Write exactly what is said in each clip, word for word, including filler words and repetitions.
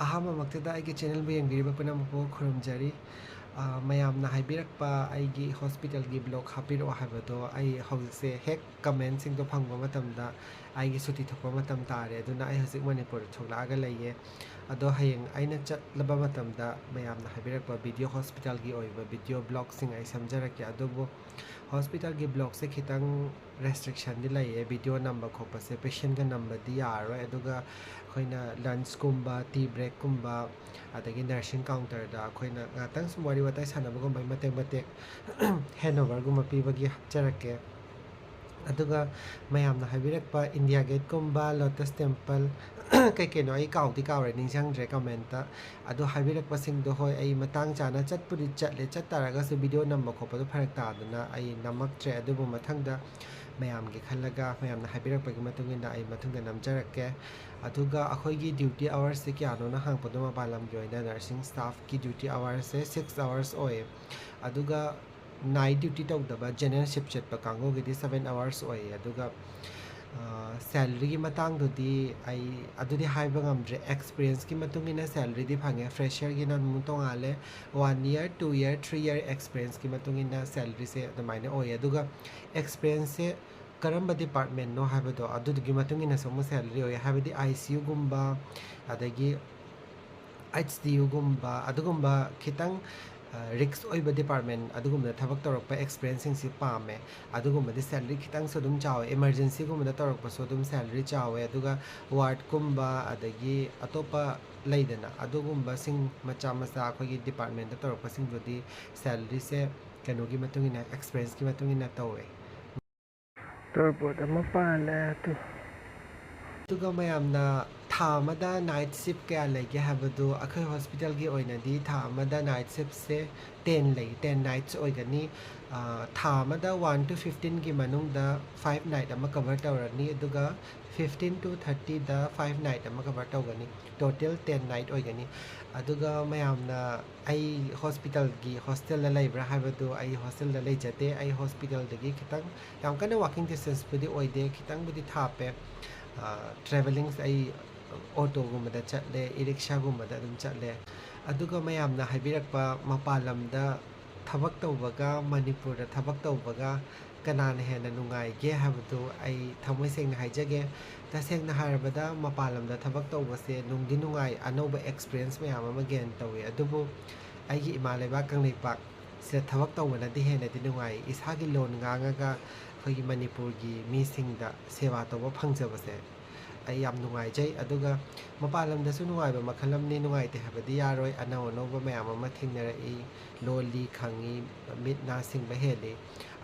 ꯑꯍꯥꯟꯕꯃꯛꯇꯗ ꯑꯩꯒꯤ ꯆꯦꯅꯦꯜꯕꯨ ꯌꯦꯡꯕꯤꯔꯤꯕ ꯄꯨꯝꯅꯃꯛꯄꯨ ꯈꯨꯔꯨꯝꯖꯔꯤ꯫ ꯑ, ꯃꯌꯥꯝꯅ ꯍꯥꯏꯕꯤꯔꯛꯄ ꯑꯩꯒꯤ ꯍꯣꯁꯄꯤꯇꯥꯜꯒꯤ ꯕ꯭ꯂꯣꯛ ꯍꯥꯞꯄꯤꯔꯛꯑꯣ ꯍꯥꯏꯕꯗꯣ ꯑꯩ ꯍꯧꯖꯤꯛꯁꯦ ꯍꯦꯛ ꯀꯃꯦꯟꯁꯤꯡꯗꯣ ꯐꯪꯕ ꯃꯇꯝꯗ ꯑꯩꯒꯤ ꯁꯨꯇꯤ ꯊꯣꯛꯄ ꯃꯇꯝ ꯇꯥꯔꯦ꯫ ꯑꯗꯨꯅ ꯑꯩ ꯍꯧꯖꯤꯛ ꯃꯅꯤꯄꯨꯔꯗ ꯊꯣꯛꯂꯛꯑꯒ ꯂꯩꯌꯦ꯫ ꯑꯗꯣ ꯍꯌꯦꯡ ꯑꯩꯅ ꯆꯠꯂꯕ ꯃꯇꯝꯗ ꯃꯌꯥꯝꯅ ꯍꯥꯏꯕꯤꯔꯛꯄ ꯚꯤꯗꯤꯑꯣ, ꯍꯣꯁꯄꯤꯇꯥꯜꯒꯤ ꯑꯣꯏꯕ ꯚꯤꯗꯤꯑꯣ ꯕ꯭ꯂꯣꯛꯁꯤꯡ ꯑꯩ ꯁꯦꯝꯖꯔꯛꯀꯦ꯫ ꯑꯗꯨꯕꯨ ꯍꯣꯁꯄꯤꯇꯥꯜꯒꯤ ꯕ꯭ꯂꯣꯛꯁꯦ ꯈꯤꯇꯪ ꯔꯦꯁꯇ꯭ꯔꯤꯛꯁꯟꯗꯤ ꯂꯩꯌꯦ꯫ ꯚꯤꯗꯤꯑꯣ ꯅꯝꯕ ꯈꯣꯠꯄꯁꯦ ꯄꯦꯁꯦꯟꯒ ꯅꯝꯕꯗꯤ ꯌꯥꯔꯔꯣꯏ꯫ ꯑꯗꯨꯒ ꯑꯩꯈꯣꯏꯅ ꯂꯟꯁꯀꯨꯝꯕ, ꯇꯤ ꯕ꯭ꯔꯦꯛꯀꯨꯝꯕ, ꯑꯗꯒꯤ ꯅꯔꯁꯤꯡ ꯀꯥꯎꯟꯇꯔꯗ ꯑꯩꯈꯣꯏꯅ ꯉꯥꯛꯇꯪ ꯁꯨꯝ ꯋꯥꯔꯤ ꯋꯥꯇꯥꯏ ꯁꯥꯟꯅꯕꯒꯨꯝꯕꯒꯤ ꯃꯇꯦꯛ ꯃꯇꯦꯛ ꯍꯦꯟꯑꯣꯚꯔꯒꯨꯝꯕ ꯄꯤꯕꯒꯤ ꯍꯥꯞꯆꯔꯛꯀꯦ꯫ ꯑꯗꯨꯒ ꯃꯌꯥꯝꯅ ꯍꯥꯏꯕꯤꯔꯛꯄ ꯏꯟꯗꯤꯌꯥ ꯒꯦꯠꯀꯨꯝꯕ, ꯂꯣꯇꯁ ꯇꯦꯝꯄꯜ, ꯀꯩ ꯀꯩꯅꯣ ꯑꯩ ꯀꯥꯎꯗꯤ ꯀꯥꯎꯔꯦ, ꯅꯤꯡꯁꯤꯡꯗ꯭ꯔꯦ ꯀꯃꯦꯟꯇ꯫ ꯑꯗꯣ ꯍꯥꯏꯕꯤꯔꯛꯄꯁꯤꯡꯗꯣ, ꯍꯣꯏ, ꯑꯩ ꯃꯇꯥꯡ ꯆꯥꯅ ꯆꯠꯄꯨꯗꯤ ꯆꯠꯂꯦ꯫ ꯆꯠ ꯇꯥꯔꯒꯁꯨ ꯚꯤꯗꯤꯑꯣ ꯅꯝꯕ ꯈꯣꯠꯄꯗꯣ ꯐꯔꯛ ꯇꯥꯗꯅ ꯑꯩ ꯅꯝꯃꯛꯇ꯭ꯔꯦ꯫ ꯑꯗꯨꯕꯨ ꯃꯊꯪꯗ ꯃꯌꯥꯝꯒꯤ ꯈꯜꯂꯒ, ꯃꯌꯥꯝꯅ ꯍꯥꯏꯕꯤꯔꯛꯄꯒꯤ ꯃꯇꯨꯡ ꯏꯟꯅ ꯑꯩ ꯃꯊꯪꯗ ꯅꯝꯖꯔꯛꯀꯦ꯫ ꯑꯗꯨꯒ ꯑꯩꯈꯣꯏꯒꯤ ꯗ꯭ꯌꯨꯇꯤ ꯑꯋꯥꯔꯁꯁꯦ ꯀꯌꯥꯅꯣꯅ ꯍꯪꯉꯛꯄꯗꯣ, ꯃꯄꯥꯟ ꯂꯝꯒꯤ ꯑꯣꯏꯅ ꯅꯔꯁꯤꯡ ꯁ꯭ꯇꯥꯐꯀꯤ ꯗ꯭ꯌꯨꯇꯤ ꯑꯋꯥꯔꯁꯁꯦ ꯁꯤꯛꯁ ꯑꯋꯥꯔꯁ ꯑꯣꯏꯌꯦ꯫ ꯑꯗꯨꯒ ꯅꯥꯏꯠ ꯗ꯭ꯌꯨꯇꯤ ꯇꯧꯗꯕ, ꯖꯦꯅꯔꯦꯜ ꯁꯤꯐ ꯆꯠꯄ ꯀꯥꯡꯕꯨꯒꯤꯗꯤ ꯁꯕꯦꯟ ꯑꯋꯥꯔꯁ ꯑꯣꯏꯌꯦ꯫ ꯑꯗꯨꯒ, ꯑ, ꯁꯦꯂꯔꯤꯒꯤ ꯃꯇꯥꯡꯗꯨꯗꯤ ꯑꯩ ꯑꯗꯨꯗꯤ ꯍꯥꯏꯕ ꯉꯝꯗ꯭ꯔꯦ꯫ ꯑꯦꯛꯁꯄꯤꯔꯤꯌꯦꯟꯁꯀꯤ ꯃꯇꯨꯡ ꯏꯟꯅ ꯁꯦꯂꯔꯤꯗꯤ ꯐꯪꯉꯦ꯫ ꯐ꯭ꯔꯦꯁꯔꯒꯤꯅ ꯑꯃꯨꯛ ꯇꯣꯡꯉꯥꯜꯂꯦ꯫ One year, two year, three year ꯑꯦꯛꯁꯄꯤꯔꯤꯌꯦꯟꯁꯀꯤ ꯃꯇꯨꯡ ꯏꯟꯅ ꯁꯦꯂꯔꯤꯁꯦ ꯑꯗꯨꯃꯥꯏꯅ ꯑꯣꯏꯌꯦ꯫ ꯑꯗꯨꯒ ꯑꯦꯛꯁꯄꯤꯔꯤꯌꯦꯟꯁꯁꯦ ꯀꯔꯝꯕ ꯗꯤꯄꯥꯔꯠꯃꯦꯟꯅꯣ ꯍꯥꯏꯕꯗꯣ, ꯑꯗꯨꯗꯨꯒꯤ ꯃꯇꯨꯡ ꯏꯟꯅꯁꯨ ꯑꯃꯨꯛ ꯁꯦꯂꯔꯤ ꯑꯣꯏꯌꯦ꯫ ꯍꯥꯏꯕꯗꯤ ꯑꯥꯏ ꯁꯤ ꯌꯨꯒꯨꯝꯕ, ꯑꯗꯒꯤ ꯑꯩꯆ ꯗꯤ ꯌꯨꯒꯨꯝꯕ, ꯑꯗꯨꯒꯨꯝꯕ ꯈꯤꯇꯪ, ꯑ, ꯔꯤꯛꯁ ꯑꯣꯏꯕ ꯗꯤꯄꯥꯔꯠꯃꯦꯟ ꯑꯗꯨꯒꯨꯝꯕꯗ ꯊꯕꯛ ꯇꯧꯔꯛꯄ ꯑꯦꯛꯁꯄꯤꯔꯤꯌꯦꯟꯁꯁꯤꯡꯁꯤ ꯄꯥꯝꯃꯦ꯫ ꯑꯗꯨꯒꯨꯝꯕꯗꯤ ꯁꯦꯂꯔꯤ ꯈꯤꯇꯪꯁꯨ ꯑꯗꯨꯝ ꯆꯥꯎꯋꯦ꯫ ꯏꯃꯔꯖꯦꯟꯁꯤꯒꯨꯝꯕꯗ ꯇꯧꯔꯛꯄꯁꯨ ꯑꯗꯨꯝ ꯁꯦꯂꯔꯤ ꯆꯥꯎꯋꯦ꯫ ꯑꯗꯨꯒ ꯋꯥꯔꯗꯀꯨꯝꯕ, ꯑꯗꯒꯤ ꯑꯇꯣꯞꯄ ꯂꯩꯗꯅ, ꯑꯗꯨꯒꯨꯝꯕꯁꯤꯡ ꯃꯆꯥ ꯃꯆꯥ ꯑꯩꯈꯣꯏꯒꯤ ꯗꯤꯄꯥꯔꯠꯃꯦꯟꯗ ꯇꯧꯔꯛꯄꯁꯤꯡꯗꯨꯗꯤ ꯁꯦꯂꯔꯤꯁꯦ ꯀꯩꯅꯣꯒꯤ ꯃꯇꯨꯡ ꯏꯟꯅ, ꯑꯦꯛꯁꯄꯤꯔꯤꯌꯦꯟꯁꯀꯤ ꯃꯇꯨꯡ ꯏꯟꯅ ꯇꯧꯋꯦ꯫ ꯇꯣꯔꯕꯣꯠ ꯑꯃ ꯄꯥꯜꯂꯦ ꯑꯗꯨ꯫ ꯑꯗꯨꯒ ꯃꯌꯥꯝꯅ ꯊꯥ ꯑꯃꯗ ꯅꯥꯏꯠ ꯁꯤꯐ ꯀꯌꯥ ꯂꯩꯒꯦ ꯍꯥꯏꯕꯗꯨ, ꯑꯩꯈꯣꯏ ꯍꯣꯁꯄꯤꯇꯥꯜꯒꯤ ꯑꯣꯏꯅꯗꯤ ꯊꯥ ꯑꯃꯗ ꯅꯥꯏꯠ ꯁꯤꯐꯁꯦ ꯇꯦꯟ ꯂꯩ, ꯇꯦꯟ ꯅꯥꯏꯠꯁ ꯑꯣꯏꯒꯅꯤ꯫ ꯑ, ꯊꯥ ꯑꯃꯗ ꯋꯥꯟ to ꯐꯤꯐꯇꯤꯟꯒꯤ ꯃꯅꯨꯡꯗ ꯐꯥꯏꯚ ꯅꯥꯏꯠ ꯑꯃ ꯀꯚꯔ ꯇꯧꯔꯅꯤ, ꯑꯗꯨꯒ ꯐꯤꯐꯇꯤꯟ to ꯊꯥꯔꯇꯤꯗ ꯐꯥꯏꯚ ꯅꯥꯏꯠ ꯑꯃ ꯀꯚꯔ ꯇꯧꯒꯅꯤ꯫ ꯇꯣꯇꯦꯜ ꯇꯦꯟ ꯅꯥꯏꯠ ꯑꯣꯏꯒꯅꯤ꯫ ꯑꯗꯨꯒ ꯃꯌꯥꯝꯅ ꯑꯩ ꯍꯣꯁꯄꯤꯇꯥꯜꯒꯤ ꯍꯣꯁꯇꯦꯜꯗ ꯂꯩꯕ꯭ꯔꯥ ꯍꯥꯏꯕꯗꯨ, ꯑꯩ ꯍꯣꯁꯇꯦꯜꯗ ꯂꯩꯖꯗꯦ꯫ ꯑꯩ ꯍꯣꯁꯄꯤꯇꯥꯜꯗꯒꯤ ꯈꯤꯇꯪ, ꯌꯥꯝ ꯀꯟꯅ ꯋꯥꯀꯤꯡ ꯗꯤꯁꯇꯦꯟꯁꯄꯨꯗꯤ ꯑꯣꯏꯗꯦ, ꯈꯤꯇꯪꯕꯨꯗꯤ ꯊꯥꯞꯄꯦ꯫ ꯑ, ꯇ꯭ꯔꯦꯚꯦꯂꯤꯡꯁ ꯑꯩ ꯑꯣꯇꯣꯒꯨꯝꯕꯗ ꯆꯠꯂꯦ, ꯏ ꯔꯤꯛꯁꯥꯒꯨꯝꯕꯗ ꯑꯗꯨꯝ ꯆꯠꯂꯦ꯫ ꯑꯗꯨꯒ ꯃꯌꯥꯝꯅ ꯍꯥꯏꯕꯤꯔꯛꯄ, ꯃꯄꯥꯟ ꯂꯝꯗ ꯊꯕꯛ ꯇꯧꯕꯒ ꯃꯅꯤꯄꯨꯔꯗ ꯊꯕꯛ ꯇꯧꯕꯒ ꯀꯅꯥꯅ ꯍꯦꯟꯅ ꯅꯨꯡꯉꯥꯏꯒꯦ ꯍꯥꯏꯕꯗꯨ ꯑꯩ ꯊꯃꯣꯏ ꯁꯦꯡꯅ ꯍꯥꯏꯖꯒꯦ꯫ ꯇꯁꯦꯡꯅ ꯍꯥꯏꯔꯕꯗ, ꯃꯄꯥꯟ ꯂꯝꯗ ꯊꯕꯛ ꯇꯧꯕꯁꯦ ꯅꯨꯡꯗꯤ ꯅꯨꯡꯉꯥꯏ, ꯑꯅꯧꯕ ꯑꯦꯛꯁꯄꯤꯔꯤꯌꯦꯟꯁ ꯃꯌꯥꯝ ꯑꯃ ꯒꯦꯟ ꯇꯧꯋꯤ꯫ ꯑꯗꯨꯕꯨ ꯑꯩꯒꯤ ꯏꯃꯥ ꯂꯩꯕꯥꯛ ꯀꯪꯂꯩꯄꯥꯛ ꯁꯤꯗ ꯊꯕꯛ ꯇꯧꯕꯅꯗꯤ ꯍꯦꯟꯅꯗꯤ ꯅꯨꯡꯉꯥꯏ꯫ ꯏꯁꯥꯒꯤ ꯂꯣꯟ ꯉꯥꯡꯉꯒ ꯑꯩꯈꯣꯏꯒꯤ ꯃꯅꯤꯄꯨꯔꯒꯤ ꯃꯤꯁꯤꯡꯗ ꯁꯦꯕꯥ ꯇꯧꯕ ꯐꯪꯖꯕꯁꯦ ꯑꯩ ꯌꯥꯝ ꯅꯨꯡꯉꯥꯏꯖꯩ꯫ ꯑꯗꯨꯒ ꯃꯄꯥꯟ ꯂꯝꯗꯁꯨ ꯅꯨꯡꯉꯥꯏꯕ ꯃꯈꯜ ꯑꯃꯅꯤ, ꯅꯨꯡꯉꯥꯏꯇꯦ ꯍꯥꯏꯕꯗꯤ ꯌꯥꯔꯣꯏ꯫ ꯑꯅꯧ ꯑꯅꯧꯕ ꯃꯌꯥꯝ ꯑꯃ ꯊꯦꯡꯅꯔꯛꯏ, ꯂꯣꯜꯂꯤ, ꯈꯪꯉꯤ, ꯃꯤꯠ ꯅꯥ ꯁꯤꯡꯕ ꯍꯦꯜꯂꯤ꯫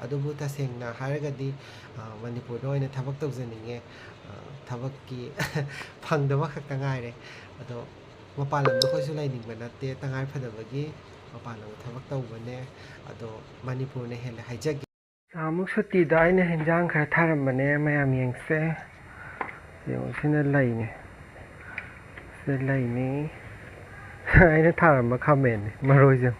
ꯑꯗꯨꯕꯨ ꯇꯁꯦꯡꯅ ꯍꯥꯏꯔꯒꯗꯤ, ꯑ, ꯃꯅꯤꯄꯨꯔꯗ ꯑꯣꯏꯅ ꯊꯕꯛ ꯇꯧꯖꯅꯤꯡꯉꯦ꯫ ꯑ, ꯊꯕꯛꯀꯤ ꯐꯪꯗꯕ ꯈꯛꯇ ꯉꯥꯏꯔꯦ꯫ ꯑꯗꯣ ꯃꯄꯥꯟ ꯂꯝꯗ ꯑꯩꯈꯣꯏꯁꯨ ꯂꯩꯅꯤꯡꯕ ꯅꯠꯇꯦ, ꯇꯉꯥꯏ ꯐꯗꯕꯒꯤ ꯃꯄꯥꯟ ꯂꯝꯗ ꯊꯕꯛ ꯇꯧꯕꯅꯦ꯫ ꯑꯗꯣ ꯃꯅꯤꯄꯨꯔꯅ ꯍꯦꯜꯂꯦ ꯍꯥꯏꯖꯒꯦ꯫ ꯅꯍꯥꯟꯃꯨꯛ ꯁꯨꯇꯤꯗ ꯑꯩꯅ ꯍꯤꯟꯖꯥꯡ ꯈꯔ ꯊꯥꯔꯝꯕꯅꯦ, ꯃꯌꯥꯝ ꯌꯦꯡꯁꯦ꯫ ꯌꯦꯡꯉꯨ, ꯁꯤꯅ ꯂꯩꯅꯦ꯫ ꯁꯤꯗ ꯂꯩꯅꯤ꯫ ꯑꯩꯅ ꯊꯥꯔꯝꯕ ꯈꯥꯃꯦꯟꯅꯤ, ꯃꯔꯣꯏꯁꯦ꯫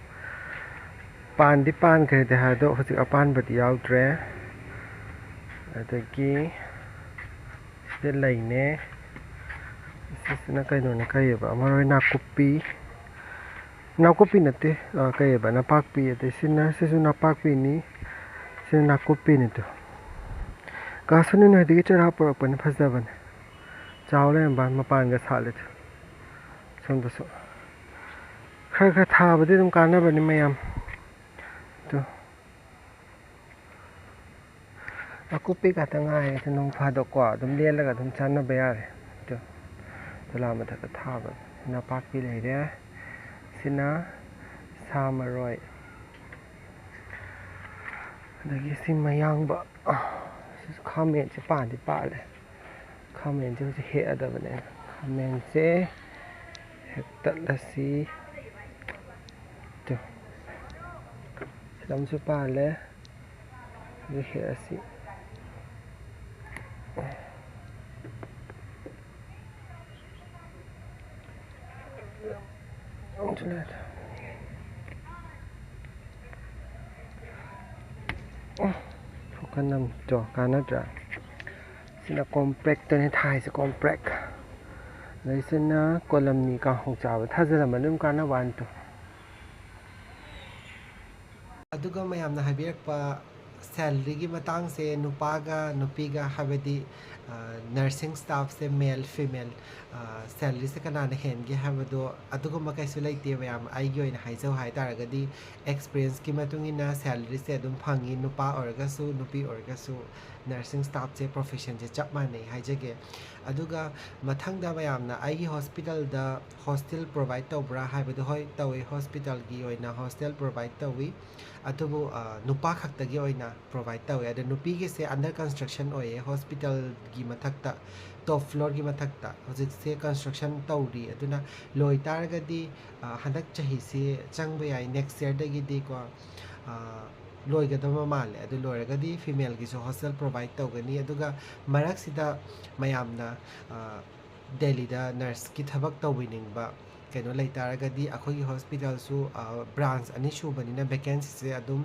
ꯄꯥꯟꯗꯤ ꯄꯥꯟꯈ꯭ꯔꯦꯗꯤ ꯍꯥꯏ, ꯑꯗꯣ ꯍꯧꯖꯤꯛ ꯑꯄꯥꯟꯕꯗꯤ ꯌꯥꯎꯗ꯭ꯔꯦ꯫ ꯑꯗꯒꯤ ꯁꯤꯗ ꯂꯩꯅꯦ꯫ ꯁꯤꯁꯤꯅ ꯀꯩꯅꯣꯅꯦ, ꯀꯩꯑꯕ, ꯃꯔꯣꯏ ꯅꯥꯀꯨꯞꯄꯤ꯫ ꯅꯥꯀꯨꯞꯄꯤ ꯅꯠꯇꯦ, ꯑ, ꯀꯩꯑꯕ, ꯅꯄꯥꯛꯄꯤ꯫ ꯑꯗꯩ ꯁꯤꯅ, ꯁꯤꯁꯨ ꯅꯄꯥꯛꯄꯤꯅꯤ, ꯁꯤꯅ ꯅꯥꯀꯨꯞꯄꯤꯅꯤ꯫ ꯇꯨ, ꯀꯥ ꯁꯨꯅꯤꯟ ꯍꯣꯏꯗꯒꯤ ꯆꯦꯔꯥ ꯄꯨꯔꯛꯄꯅꯤ, ꯐꯖꯕꯅꯤ꯫ ꯆꯥꯎ ꯂꯩꯔꯝꯕ ꯃꯄꯥꯟꯒ ꯁꯥꯠꯂꯦ꯫ ꯇꯨ, ꯁꯣꯝꯗꯁꯨ ꯈꯔ ꯈꯔ ꯊꯥꯕꯗꯤ ꯑꯗꯨꯝ ꯀꯥꯟꯅꯕꯅꯤ ꯃꯌꯥꯝ꯫ ꯇꯨ꯫ ꯅꯥꯀꯨꯞꯄꯤ ꯉꯥꯛꯇ ꯉꯥꯏꯔꯦ꯫ ꯑꯗꯨ ꯅꯣꯡ ꯐꯥꯗꯣꯛꯀꯣ ꯑꯗꯨꯝ ꯂꯦꯜꯂꯒ ꯑꯗꯨꯝ ꯆꯥꯅꯕ ꯌꯥꯔꯦ꯫ ꯑꯗꯨ ꯗꯣꯂꯥ ꯃꯊꯛꯇ ꯊꯥꯕ ꯅꯄꯥꯛꯄꯤ ꯂꯩꯔꯦ꯫ ꯁꯤꯅ ꯁꯥ ꯃꯔꯣꯏ꯫ ꯑꯗꯒꯤ ꯁꯤ ꯃꯌꯥꯡꯕ꯫ ꯁꯤꯁꯨ ꯈꯥꯃꯦꯟꯁꯦ ꯄꯥꯟꯗꯤ ꯄꯥꯜꯂꯦ꯫ ꯈꯥꯃꯦꯟꯁꯦ ꯍꯧꯖꯤꯛ ꯍꯦꯛꯑꯗꯕꯅꯦ꯫ ꯈꯥꯃꯦꯟꯁꯦ ꯍꯦꯛꯇꯠꯂꯁꯤ꯫ ꯇꯨ꯫ ꯁꯤꯗ ꯑꯃꯁꯨ ꯄꯥꯜꯂꯦ꯫ ꯑꯗꯨ ꯍꯦꯛꯑꯁꯤ꯫ ꯐꯣꯀꯟ ꯑꯃ ꯇꯣ ꯀꯥꯟꯅꯗ꯭ꯔꯥ? ꯁꯤꯅ ꯀꯣꯝꯄ꯭ꯔꯦꯛꯇꯅꯦ ꯊꯥꯏꯁꯦ, ꯀꯣꯝꯄ꯭ꯔꯦꯛ꯫ ꯑꯗꯩꯁꯤꯅ ꯀꯣꯂꯝꯅꯤ ꯀꯥꯡꯍꯧ ꯆꯥꯕ ꯊꯥꯖꯤꯜꯂꯝꯕ ꯑꯗꯨꯝ ꯀꯥꯟꯅꯕ ꯋꯥꯟ ꯇꯨ꯫ ꯑꯗꯨꯒ ꯃꯌꯥꯝꯅ ꯍꯥꯏꯕꯤꯔꯛꯄ ꯁꯦꯂꯔꯤꯒꯤ ꯃꯇꯥꯡꯁꯦ, ꯅꯨꯄꯥꯒ ꯅꯨꯄꯤꯒ, ꯍꯥꯏꯕꯗꯤ ꯅꯔꯁꯤꯡ ꯁ꯭ꯇꯥꯐꯁꯦ, ꯃꯦꯜ ꯐꯤꯃꯦꯜ, ꯁꯦꯂꯔꯤꯁꯦ ꯀꯅꯥꯅ ꯍꯦꯟꯒꯦ ꯍꯥꯏꯕꯗꯣ, ꯑꯗꯨꯒꯨꯝꯕ ꯀꯩꯁꯨ ꯂꯩꯇꯦ ꯃꯌꯥꯝ꯫ ꯑꯩꯒꯤ ꯑꯣꯏꯅ ꯍꯥꯏꯖꯧ ꯍꯥꯏꯇꯥꯔꯒꯗꯤ, ꯑꯦꯛꯁꯄꯤꯔꯤꯌꯦꯟꯁꯀꯤ ꯃꯇꯨꯡ ꯏꯟꯅ ꯁꯦꯂꯔꯤꯁꯦ ꯑꯗꯨꯝ ꯐꯪꯉꯤ, ꯅꯨꯄꯥ ꯑꯣꯏꯔꯒꯁꯨ ꯅꯨꯄꯤ ꯑꯣꯏꯔꯒꯁꯨ꯫ ꯅꯔꯁꯤꯡ ꯁ꯭ꯇꯥꯐꯁꯦ ꯄ꯭ꯔꯣꯐꯦꯁꯟꯁꯦ ꯆꯞ ꯃꯥꯟꯅꯩ ꯍꯥꯏꯖꯒꯦ꯫ ꯑꯗꯨꯒ ꯃꯊꯪꯗ ꯃꯌꯥꯝꯅ ꯑꯩꯒꯤ ꯍꯣꯁꯄꯤꯇꯥꯜꯗ ꯍꯣꯁꯇꯦꯜ ꯄ꯭ꯔꯣꯚꯥꯏꯠ ꯇꯧꯕ꯭ꯔꯥ ꯍꯥꯏꯕꯗꯣ, ꯍꯣꯏ ꯇꯧꯏ, ꯍꯣꯁꯄꯤꯇꯥꯜꯒꯤ ꯑꯣꯏꯅ ꯍꯣꯁꯇꯦꯜ ꯄ꯭ꯔꯣꯚꯥꯏꯠ ꯇꯧꯏ꯫ ꯑꯗꯨꯕꯨ, ꯑ, ꯅꯨꯄꯥ ꯈꯛꯇꯒꯤ ꯑꯣꯏꯅ ꯄ꯭ꯔꯣꯚꯥꯏꯠ ꯇꯧꯏ꯫ ꯑꯗꯣ ꯅꯨꯄꯤꯒꯤꯁꯦ ꯑꯟꯗꯔ ꯀꯟꯁꯇ꯭ꯔꯛꯁꯟ ꯑꯣꯏꯌꯦ, ꯍꯣꯁꯄꯤꯇꯥꯜꯒꯤ ꯃꯊꯛꯇ, ꯇꯣꯞ ꯐ꯭ꯂꯣꯔꯒꯤ ꯃꯊꯛꯇ ꯍꯧꯖꯤꯛꯁꯦ ꯀꯟꯁꯇ꯭ꯔꯛꯁꯟ ꯇꯧꯔꯤ꯫ ꯑꯗꯨꯅ ꯂꯣꯏ ꯇꯥꯔꯒꯗꯤ, ꯑ, ꯍꯟꯗꯛ ꯆꯍꯤꯁꯤ ꯆꯪꯕ ꯌꯥꯏ, ꯅꯦꯛꯁ ꯌꯔꯗꯒꯤꯗꯤꯀꯣ, ꯑ, ꯂꯣꯏꯒꯗꯕ ꯃꯥꯜꯂꯦ꯫ ꯑꯗꯨ ꯂꯣꯏꯔꯒꯗꯤ ꯐꯤꯃꯦꯜꯒꯤꯁꯨ ꯍꯣꯁꯇꯦꯜ ꯄ꯭ꯔꯣꯚꯥꯏꯠ ꯇꯧꯒꯅꯤ꯫ ꯑꯗꯨꯒ ꯃꯔꯛꯁꯤꯗ ꯃꯌꯥꯝꯅ, ꯑ, ꯗꯦꯜꯂꯤꯗ ꯅꯔꯁꯀꯤ ꯊꯕꯛ ꯇꯧꯕꯤꯅꯤꯡꯕ ꯀꯩꯅꯣ ꯂꯩ ꯇꯥꯔꯒꯗꯤ, ꯑꯩꯈꯣꯏꯒꯤ ꯍꯣꯁꯄꯤꯇꯥꯜꯁꯨ, ꯑ, ꯕ꯭ꯔꯥꯟꯁ ꯑꯅꯤ ꯁꯨꯕꯅꯤꯅ ꯚꯦꯀꯦꯟꯁꯤꯁꯦ ꯑꯗꯨꯝ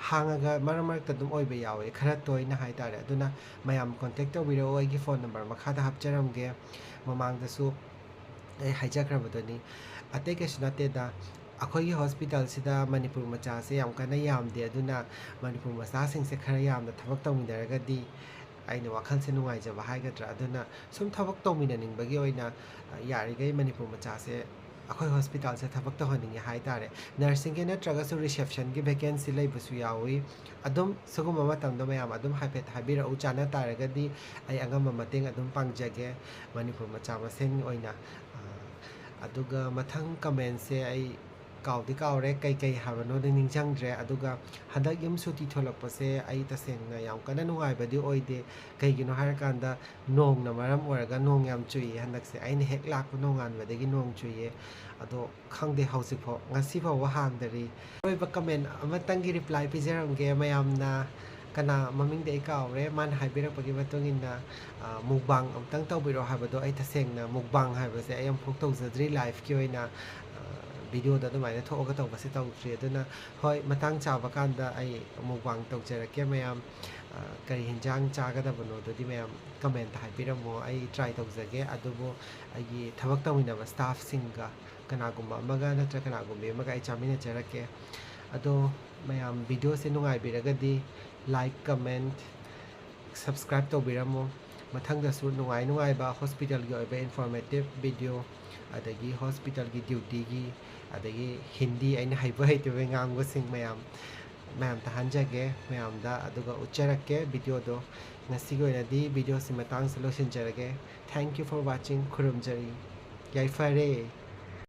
ꯍꯥꯡꯉꯒ ꯃꯔꯛ ꯃꯔꯛꯇ ꯑꯗꯨꯝ ꯑꯣꯏꯕ ꯌꯥꯎꯋꯦ, ꯈꯔ ꯇꯣꯏꯅ ꯍꯥꯏꯇꯥꯔꯦ꯫ ꯑꯗꯨꯅ ꯃꯌꯥꯝ ꯀꯣꯟꯇꯦꯛ ꯇꯧꯕꯤꯔꯛꯑꯣ, ꯑꯩꯒꯤ ꯐꯣꯟ ꯅꯝꯕꯔ ꯃꯈꯥꯗ ꯍꯥꯞꯆꯔꯝꯒꯦ, ꯃꯃꯥꯡꯗꯁꯨ ꯑꯩ ꯍꯥꯏꯖꯈ꯭ꯔꯕꯗꯨꯅꯤ꯫ ꯑꯇꯩ ꯀꯩꯁꯨ ꯅꯠꯇꯦꯗ, ꯑꯩꯈꯣꯏꯒꯤ ꯍꯣꯁꯄꯤꯇꯥꯜꯁꯤꯗ ꯃꯅꯤꯄꯨꯔ ꯃꯆꯥꯁꯦ ꯌꯥꯝ ꯀꯟꯅ ꯌꯥꯝꯗꯦ꯫ ꯑꯗꯨꯅ ꯃꯅꯤꯄꯨꯔ ꯃꯆꯥꯁꯤꯡꯁꯦ ꯈꯔ ꯌꯥꯝꯅ ꯊꯕꯛ ꯇꯧꯃꯤꯟꯅꯔꯒꯗꯤ ꯑꯩꯅ ꯋꯥꯈꯜꯁꯦ ꯅꯨꯡꯉꯥꯏꯖꯕ ꯍꯥꯏꯒꯗ꯭ꯔꯥ, ꯑꯗꯨꯅ ꯁꯨꯝ ꯊꯕꯛ ꯇꯧꯃꯤꯟꯅꯅꯤꯡꯕꯒꯤ ꯑꯣꯏꯅ, ꯑ, ꯌꯥꯔꯤꯈꯩ ꯃꯅꯤꯄꯨꯔ ꯃꯆꯥꯁꯦ ꯑꯩꯈꯣꯏ ꯍꯣꯁꯄꯤꯇꯥꯜꯁꯦ ꯊꯕꯛ ꯇꯧꯍꯟꯅꯤꯡꯉꯦ ꯍꯥꯏꯇꯥꯔꯦ꯫ ꯅꯔꯁꯤꯡꯒꯤ ꯅꯠꯇ꯭ꯔꯒꯁꯨ ꯔꯤꯁꯦꯞꯁꯟꯒꯤ ꯚꯦꯀꯦꯟꯁꯤ ꯂꯩꯕꯁꯨ ꯌꯥꯎꯏ꯫ ꯑꯗꯨꯝ ꯁꯤꯒꯨꯝꯕ ꯃꯇꯝꯗ ꯃꯌꯥꯝ ꯑꯗꯨꯝ ꯍꯥꯏꯐꯦꯠ ꯍꯥꯏꯕꯤꯔꯛꯎ, ꯆꯥꯟꯅ ꯇꯥꯔꯒꯗꯤ ꯑꯩ ꯑꯉꯝꯕ ꯃꯇꯦꯡ ꯑꯗꯨꯝ ꯄꯥꯡꯖꯒꯦ ꯃꯅꯤꯄꯨꯔ ꯃꯆꯥ ꯃꯁꯦꯟꯒꯤ ꯑꯣꯏꯅ꯫ ꯑ, ꯑꯗꯨꯒ ꯃꯊꯪ ꯀꯃꯦꯟꯁꯦ ꯑꯩ ꯀꯥꯎꯗꯤ ꯀꯥꯎꯔꯦ, ꯀꯩꯀꯩ ꯍꯥꯏꯕꯅꯣꯗꯤ ꯅꯤꯡꯁꯤꯡꯗ꯭ꯔꯦ꯫ ꯑꯗꯨꯒ ꯍꯟꯗꯛ ꯌꯨꯝ ꯁꯨꯇꯤ ꯊꯣꯛꯂꯛꯄꯁꯦ ꯑꯩ ꯇꯁꯦꯡꯅ ꯌꯥꯝ ꯀꯟꯅ ꯅꯨꯡꯉꯥꯏꯕꯗꯤ ꯑꯣꯏꯗꯦ꯫ ꯀꯩꯒꯤꯅꯣ ꯍꯥꯏꯔꯀꯥꯟꯗ, ꯅꯣꯡꯅ ꯃꯔꯝ ꯑꯣꯏꯔꯒ, ꯅꯣꯡ ꯌꯥꯝ ꯆꯨꯏꯌꯦ ꯍꯟꯗꯛꯁꯦ꯫ ꯑꯩꯅ ꯍꯦꯛ ꯂꯥꯛꯄ ꯅꯣꯡꯉꯥꯟꯕꯗꯒꯤ ꯅꯣꯡ ꯆꯨꯏꯌꯦ꯫ ꯑꯗꯣ ꯈꯪꯗꯦ, ꯍꯧꯖꯤꯛꯐꯥꯎ, ꯉꯁꯤꯐꯥꯎꯕ ꯍꯥꯡꯗꯔꯤ꯫ ꯑꯔꯣꯏꯕ ꯀꯃꯦꯟ ꯑꯃꯇꯪꯒꯤ ꯔꯤꯄ꯭ꯂꯥꯏ ꯄꯤꯖꯔꯝꯒꯦ ꯃꯌꯥꯝꯅ꯫ ꯀꯅꯥ ꯃꯃꯤꯡꯗꯤ ꯑꯩ ꯀꯥꯎꯔꯦ, ꯃꯥꯅ ꯍꯥꯏꯕꯤꯔꯛꯄꯒꯤ ꯃꯇꯨꯡ ꯏꯟꯅ, ꯑ, ꯃꯨꯛꯕꯥꯡ ꯑꯃꯨꯛꯇꯪ ꯇꯧꯕꯤꯔꯛꯑꯣ ꯍꯥꯏꯕꯗꯣ, ꯑꯩ ꯇꯁꯦꯡꯅ ꯃꯨꯛꯕꯥꯡ ꯍꯥꯏꯕꯁꯦ ꯑꯩ ꯑꯃꯨꯛꯐꯥꯎ ꯇꯧꯖꯗ꯭ꯔꯤ ꯂꯥꯏꯐꯀꯤ ꯑꯣꯏꯅ꯫ ꯑ, ꯚꯤꯗꯤꯑꯣꯗ ꯑꯗꯨꯃꯥꯏꯅ ꯊꯣꯛꯑꯒ ꯇꯧꯕꯁꯦ ꯇꯧꯗ꯭ꯔꯤ꯫ ꯑꯗꯨꯅ ꯍꯣꯏ, ꯃꯇꯥꯡ ꯆꯥꯕ ꯀꯥꯟꯗ ꯑꯩ mukbang ꯇꯧꯖꯔꯛꯀꯦ ꯃꯌꯥꯝ꯫ ꯑ, ꯀꯔꯤ ꯍꯤꯟꯖꯥꯡ ꯆꯥꯒꯗꯕꯅꯣꯗꯨꯗꯤ ꯃꯌꯥꯝ comment ꯍꯥꯏꯕꯤꯔꯝꯃꯣ, ꯑꯩ try ꯇꯧꯖꯒꯦ꯫ ꯑꯗꯨꯕꯨ ꯑꯩꯒꯤ ꯊꯕꯛ ꯇꯧꯃꯤꯟꯅꯕ staffꯁꯤꯡꯒ ꯀꯅꯥꯒꯨꯝꯕ ꯑꯃꯒ ꯅꯠꯇ꯭ꯔ ꯀꯅꯥꯒꯨꯝꯕꯤ ꯑꯃꯒ ꯑꯩ ꯆꯥꯃꯤꯟꯅꯖꯔꯛꯀꯦ꯫ ꯑꯗꯣ ꯃꯌꯥꯝ ꯚꯤꯗꯤꯑꯣꯁꯦ ꯅꯨꯡꯉꯥꯏꯕꯤꯔꯒꯗꯤ like, comment, subscribe ꯇꯧꯕꯤꯔꯝꯃꯣ꯫ ꯃꯊꯪꯗꯁꯨ ꯅꯨꯡꯉꯥꯏ ꯅꯨꯡꯉꯥꯏꯕ hospitalꯒꯤ ꯑꯣꯏꯕ informative video, ꯑꯗꯒꯤ hospitalꯒꯤ dutyꯒꯤ, ꯑꯗꯒꯤ ꯍꯤꯟꯗꯤ ꯑꯩꯅ ꯍꯩꯕ ꯍꯩꯇꯕ ꯉꯥꯡꯕꯁꯤꯡ ꯃꯌꯥꯝ, ꯃꯌꯥꯝ ꯇꯥꯍꯟꯖꯒꯦ ꯃꯌꯥꯝꯗ, ꯑꯗꯨꯒ ꯎꯠꯆꯔꯛꯀꯦ ꯚꯤꯗꯤꯑꯣꯗꯣ꯫ ꯉꯁꯤꯒꯤ ꯑꯣꯏꯅꯗꯤ ꯚꯤꯗꯤꯑꯣꯁꯤ ꯃꯇꯥꯡꯁꯤ ꯂꯣꯏꯁꯤꯟꯖꯔꯒꯦ꯫ Thank you for watching꯫ ꯈꯨꯔꯨꯝꯖꯔꯤ꯫ ꯌꯥꯏꯐꯔꯦ꯫